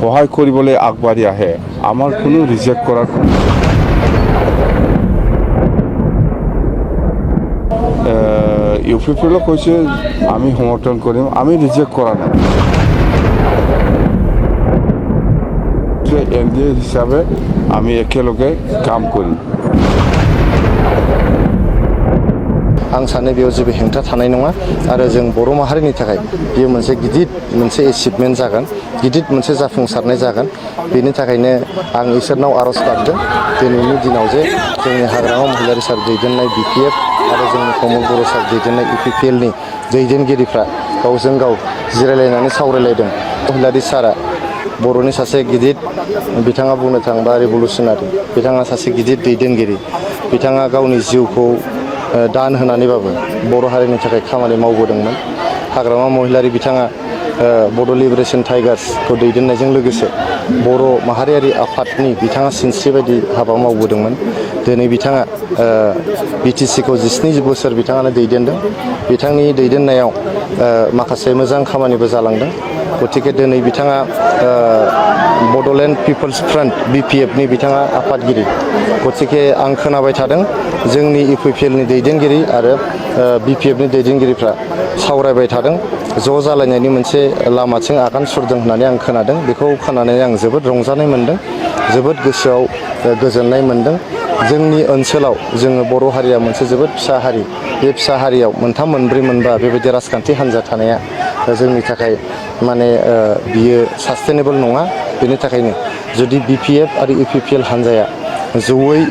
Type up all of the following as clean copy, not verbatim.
সহায় কৰিবলৈ আগবাঢ়ি আহে আমাৰ কোনো ৰিজেক্ট কৰাৰ ইউপিপিএলক কৈছে আমি সমৰ্থন কৰিম আমি ৰিজেক্ট কৰা নাই এনডিএ হিচাপে আমি একেলগে কাম কৰিম आं सानो बेयाव जेबो हेंथा थानाय नङा आरो जों बर' माहारिनि थाखाय बेयो मोनसे एचिभमेन्ट जागोन गिदिर मोनसे जाफुंसारनाय जागोन बेनि थाखायनो आं इसोरनाव आरज गाबदों दिनैनि दिनाव जे जोंनि हाग्रामा महिलारि सार दैदेननाय बिपिएफ आरो जोंनि प्रमद बर' सार दैदेननाय इउपिपिएलनि दैदेनगिरिफ्रा गावजों गाव जिरायलायनानै सावरायलायदों महिलारि सारा बर'नि सासे गिदिर बिथाङा बुंनो थाङोबा रिभलुसनारि बिथाङा सासे गिदिर दैदेनगिरि बिथाङा गावनि जिउखौ दान होनानैबाबो बर' हारिनि थाखाय खामानि मावबोदोंमोन हाग्रामा महिलारि बिथाङा बड' लिबारेशन टाइगार्सखौ दैदेननायजों लोगोसे बर' माहारियारि आफादनि बिथाङा सिनस्रि बायदि हाबा मावबोदोंमोन दिनै बिथाङा बिटिसिखौ 17 बोसोर बिथाङानो दैदेनदों बिथांनि दैदेननायाव माखासे मोजां खामानिबो जालांदों गतिके दिनै बिथाङा बड'लेण्ड पिपल्स फ्रन्ट बिपिएफनि बिथाङा आफादगिरि गतिके आं खोनाबाय थादों जोंनि इउपिपिएलनि दैदेनगिरि आरो बिपिएफनि दैदेनगिरिफ्रा सावरायबाय थादों ज' जालायनायनि मोनसे लामाथिं आगान सुरदों होननानै आं खोनादों बेखौ खोनानानै आं जोबोद रंजानाय मोनदों जोबोद गोसोआव गोजोननाय मोनदों जोंनि ओनसोलाव जोङो बर' हारिया मोनसे जोबोद फिसा हारि बे फिसा हारियाव मोनथाम मोनब्रै मोनबा बेबायदि राजखान्थि हान्जा थानाया जोंनि थाखाय माने बियो सास्टेनेबल नङा बेनि थाखायनो जुदि बिपिएफ आरो इउपिपिएल हान्जाया जयै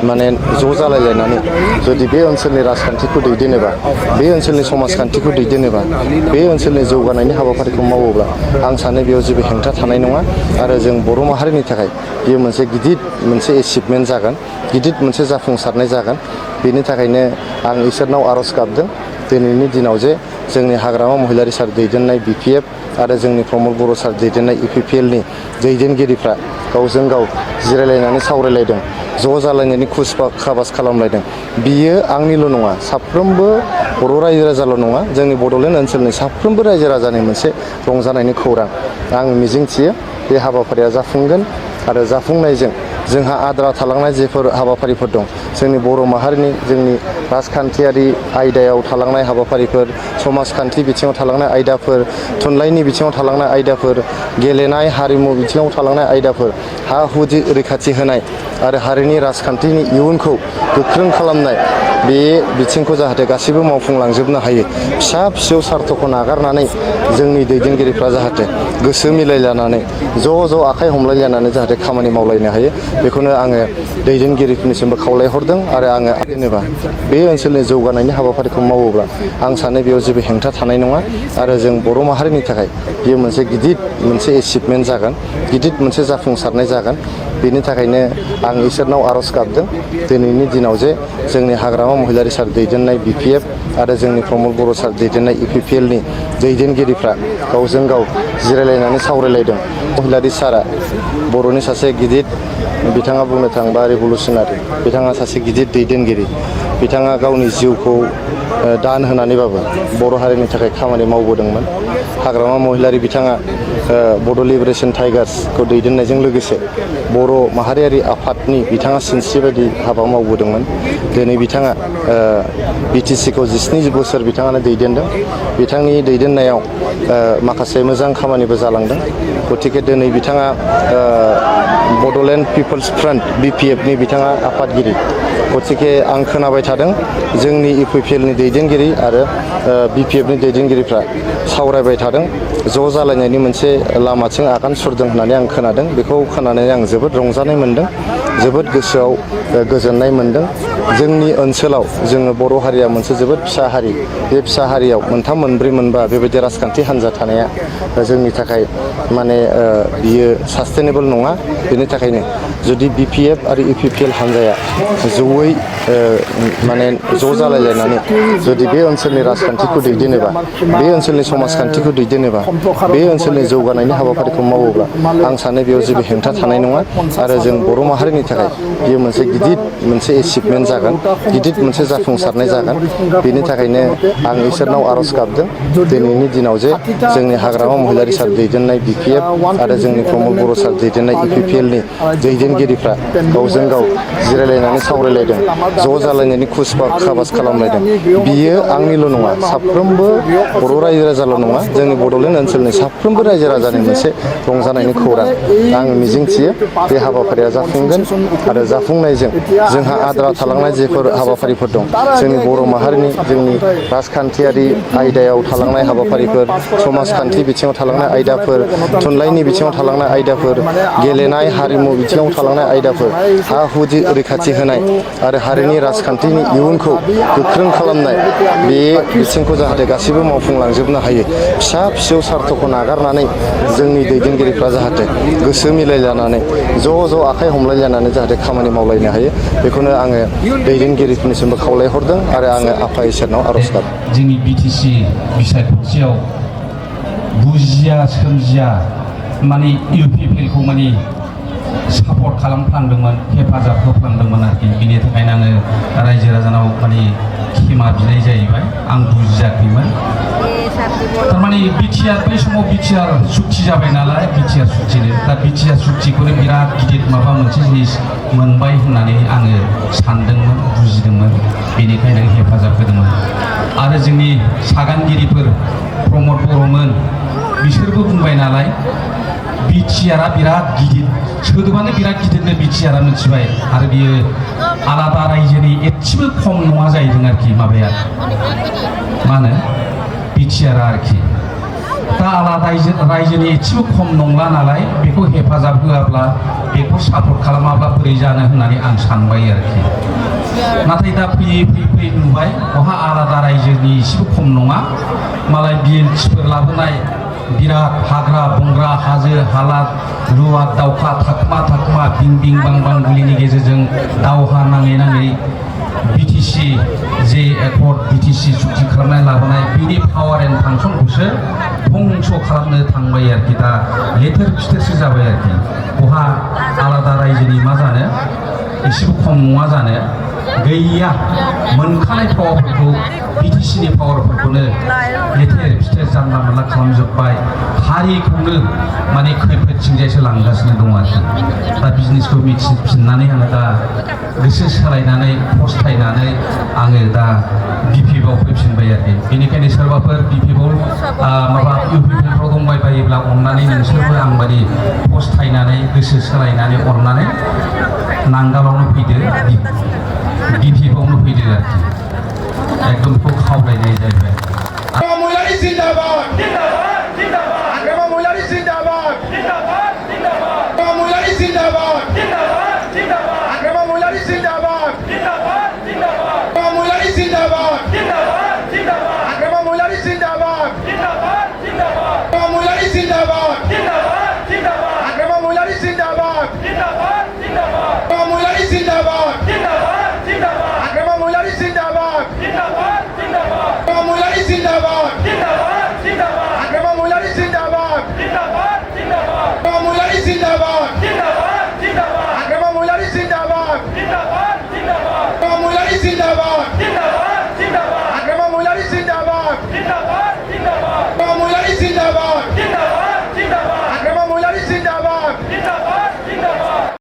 माने ज' जालायलायनानै जुदि बे ओनसोलनि राजखान्थिखौ दैदेनोबा बे ओनसोलनि समाजखान्थिखौ दैदेनोबा बे ओनसोलनि जौगानायनि हाबाफारिखौ मावोब्ला आं सानो बेयाव जेबो हेंथा थानाय नङा आरो जों बर' माहारिनि थाखाय बेयो मोनसे एचिभमेन्ट जागोन गिदिर मोनसे जाफुंसारनाय जागोन बेनि थाखायनो आं इसोरनाव आरज गाबदों दिनैनि दिनाव जे जोंनि हाग्रामा महिलारि सार दैदेननाय बिपिएफ आरो जोंनि प्रमद बर' सार दैदेननाय इउपिपिएलनि दैदेनगिरिफ्रा गावजों गाव जिरायलायनानै सावरायलायदों ज' जालायनायनि खाबास खालामलायदों बियो आंनिल' नङा साफ्रोमबो बर' रायजो राजाल' नङा जोंनि बड'लेण्ड ओनसोलनि साफ्रोमबो रायजो राजानि मोनसे रंजानायनि खौरां आं मिजिंथियो बे हाबाफारिया जाफुंगोन आरो जाफुंनायजों जोंहा आद्रा थालांनाय जेफोर हाबाफारिफोर दं जोंनि बर' माहारिनि जोंनि राजखान्थियारि आयदायाव थालांनाय हाबाफारिफोर समाजखान्थि बिथिङाव थालांनाय आयदाफोर थुनलाइनि बिथिङाव थालांनाय आयदाफोर गेलेनाय हारिमु बिथिङाव थालांनाय आयदाफोर हा हु रैखाथि होनाय आरो हारिनि राजखान्थिनि इयुनखौ गोख्रों खालामनाय बे बिथिंखौ जाहाथे गासैबो मावफुंलांजोबनो हायो फिसा फिसौ सार्थखौ नागारनानै जोंनि दैदेनगिरिफ्रा जाहाथे गोसो मिलायलायनानै ज' आखाइ हमलायलायनानै जाहाथे खामानि मावलायनो हायो बेखौनो आङो दैदेनगिरिफोरनिसिमबो खावलायहरदों आरो आङो जेनेबा बे ओनसोलनि जौगानायनि हाबाफारिखौ मावोब्ला आं सानो बेयाव जेबो हेंथा थानाय नङा आरो जों बर' माहारिनि थाखाय बेयो मोनसे एचिभमेन्ट जागोन गिदिर मोनसे जाफुंसारनाय जागोन बेनि थाखायनो आं इसोरनाव आरज गाबदों दिनैनि दिनाव जे जोंनि हाग्रामा महिलारि सार दैदेननाय बिपिएफ आरो जोंनि प्रमद बर' सार दैदेननाय इउपिपिएलनि दैदेनगिरिफ्रा गावजों गाव जिरायलायनानै सावरायलायदों महिलारि सारा बर'नि सासे गिदिर बिथाङा बुंनो थाङोबा रिभलुसनारि बिथाङा सासे गिदिर दैदेनगिरि बिथाङा गावनि जिउखौ दान होनानैबाबो बर' हारिनि थाखाय खामानि मावबोदोंमोन हाग्रामा महिलारि बिथाङा बड' लिबारेशन टाइगार्सखौ दैदेननायजों लोगोसे बर' माहारियारि आफादनि बिथाङा सिनस्रि बायदि हाबा मावबोदोंमोन दिनै बिथाङा बिटिसिखौ 17 बोसोर बिथाङानो दैदेनदों बिथांनि दैदेननायाव माखासे मोजां खामानिबो जालांदों गतिके दिनै बिथाङा बड'लेण्ड पिपल्स फ्रन्ट बिपिएफनि बिथाङा आफादगिरि गतिके आं खोनाबाय थादों जोंनि इउपिपिएलनि दैदेनगिरि आरो बिपिएफनि दैदेनगिरिफ्रा सावरायबाय थादों ज' जालायनायनि मोनसे लामाथिं आगान सुरदों होननानै आं खोनादों बेखौ खोनानानै आं जोबोद रंजानाय मोनदों जोबोद गोसोआव गोजोननाय मोनदों जोंनि ओनसोलाव जोङो बर' हारिया मोनसे जोबोद फिसा हारि बे फिसा हारियाव मोनथाम मोनब्रै मोनबा बेबायदि राजखान्थि हान्जा थानाया जोंनि थाखाय माने बियो सास्टेनेबल नङा बेनि थाखायनो जुदि बिपिएफ आरो इउपिपिएल हान्जाया जयै माने ज' जालायलायनानै जुदि बे ओनसोलनि राजखान्थिखौ दैदेनोबा बे ओनसोलनि समाजखान्थिखौ दैदेनोबा बे ओनसोलनि जौगानायनि हाबाफारिखौ मावोब्ला आं सानो बेयाव जेबो हेंथा थानाय नङा आरो जों बर' माहारिनि थाखाय बेयो मोनसे एचिभमेन्ट जागोन गिदिर मोनसे जाफुंसारनाय जागोन बेनि थाखायनो आं इसोरनाव आर'ज गाबदों दिनैनि दिनाव जे जोंनि हाग्रामा महिलारि सार दैदेननाय BPF आरो जोंनि प्रमद बर' सार दैदेननाय EPPL नि दैदेनगिरिफ्रा गावजों गाव जिरायलायनानै सावरायलायदों ज' जालायनायनि खाबास खालामलायदों बियो आंनिल' नङा साफ्रोमबो बर' रायजो राजाल' नङा जोंनि बड'लेण्ड ओनसोलनि साफ्रोमबो रायजो राजानि मोनसे रंजानायनि खौरां आं मिजिंथियो बे हाबाफारिया जाफुंगोन आरो जाफुंनायजों जोंहा आद्रा थालांनाय जेफोर हाबाफारिफोर दं जोंनि बर' माहारिनि जोंनि राजखान्थियारि आयदायाव थालांनाय हाबाफारिफोर समाजखान्थि बिथिङाव थालांनाय आयदाफोर थुनलाइनि बिथिङाव थालांनाय आयदाफोर गेलेनाय हारिमु बिथिङाव थालांनाय आयदाफोर हा हु रैखाथि होनाय आरो हारिनि राजखान्थिनि इयुनखौ गोख्रों खालामनाय बे बिथिंखौ जाहाथे गासैबो मावफुंलांजोबनो हायो फिसा फिसौ सार्थखौ नागारनानै जोंनि दैदेनगिरिफ्रा जाहाथे गोसो मिलायलायनानै ज' आखाइ हमलायलायनानै जाहाथे खामानि मावलायनो हायो बेखौनो आङो दैदेनगिरिफोरनिसिमबो खावलायहरदों आरो आङो आफा इसोरनाव आर'ज गाबदों जोंनि BTC बिसायख'थियाव बुजिया सोमजिया माने UPPL खौ माने सापर्ट खालामफ्लांदोंमोन हेफाजाब होफ्लांदोंमोन आरोखि बिनि थाखायनो आङो रायजो राजानाव माने खेमा बिनाय जाहैबाय आं बुजियाखैमोन थारमाने BTR बै समाव BTR सुक्ति जाबाय नालाय BTR सुक्तिनो दा BTR सुक्तिखौनो बिराद गिदिर माबा मोनसे जिनिस मोनबाय होननानै आङो सानदोंमोन बुजिदोंमोन बेनिखायनो हेफाजाब होदोंमोन आरो जोंनि सागानगिरिफोर प्रमद बर'मोन बिसोरबो बुंबाय नालाय BTR बिराद गिदिर सोदोबानो बिराद गिदिरनो BTR मिथिबाय आरो बियो आलादा रायजोनि एसेबो खम नङा जाहैदों आरोखि माबाया मा होनो BTR आरोखि दा आलादा रायजोनि एसेबो खम नंला नालाय बेखौ हेफाजाब होआब्ला बेखौ सापर्ट खालामाब्ला बोरै जानो होननानै आं सानबाय आरोखि नाथाय दा फैयै नुबाय बहा आलादा रायजोनि एसेबो खम नङा मालाय BLTफोर लाबोनाय बिराद हाग्रा बंग्रा हाजो हाला रुवा दावखा थाखमा बिं बिं बां बां गुलिनि गेजेरजों दावहा नाङै BTC जे एकर्ड BTC सुक्ति खालामनानै लाबोनाय बिनि पावार एन्ड फांसनखौसो धंस खालामनो थांबाय आरोखि दा लेथेर फिथेरसो जाबाय आरोखि बहा आलादा रायजोनि मा जानो एसेबो खम नङा जानो गैया मोनखानाय पावारफोरखौ BTCनि पावारफोरखौनो लेथेर फिथेर जानला मोनला खालामजोब्बाय हारिखौनो माने खैफोदथिंजायसो लांगासिनो दं आरोखि दा बिजनेसखौ मिथिफिननानै आङो दा गोसो सोलायनानै फस्थायनानै आङो दा BPFआव फैफिनबाय आरोखि बेनिखायनो सोरबाफोर BPFआव माबा UPPLफ्राव दंबाय बायोब्ला अननानै नोंसोरबो आंबादि फस्थायनानै गोसो सोलायनानै अननानै नांगालावनो फैदो BPFआवनो फैदो आरोखि एकदम बेखौ खावलायनाय जाहैबाय महिलारि जिंदाबाद हाग्रामा महिलारि जिंदाबाद हाग्रामा महिलारि जिंदाबाद हाग्रामा महिलारि जिंदाबाद हाग्रामा महिलारि जिंदाबाद हाग्रामा महिलारि जिंदाबाद हाग्रामा महिलारि जिंदाबाद हाग्रामा महिलारि जिंदाबाद हाग्रामा महिलारि जिंदाबाद हाग्रामा महिलारि जिंदाबाद हाग्रामा महिलारि जिंदाबाद हाग्रामा महिलारि जिंदाबाद हाग्रामा महिलारि जिंदाबाद हाग्रामा महिलारि जिंदाबाद हाग्रामा महिलारि जिंदाबाद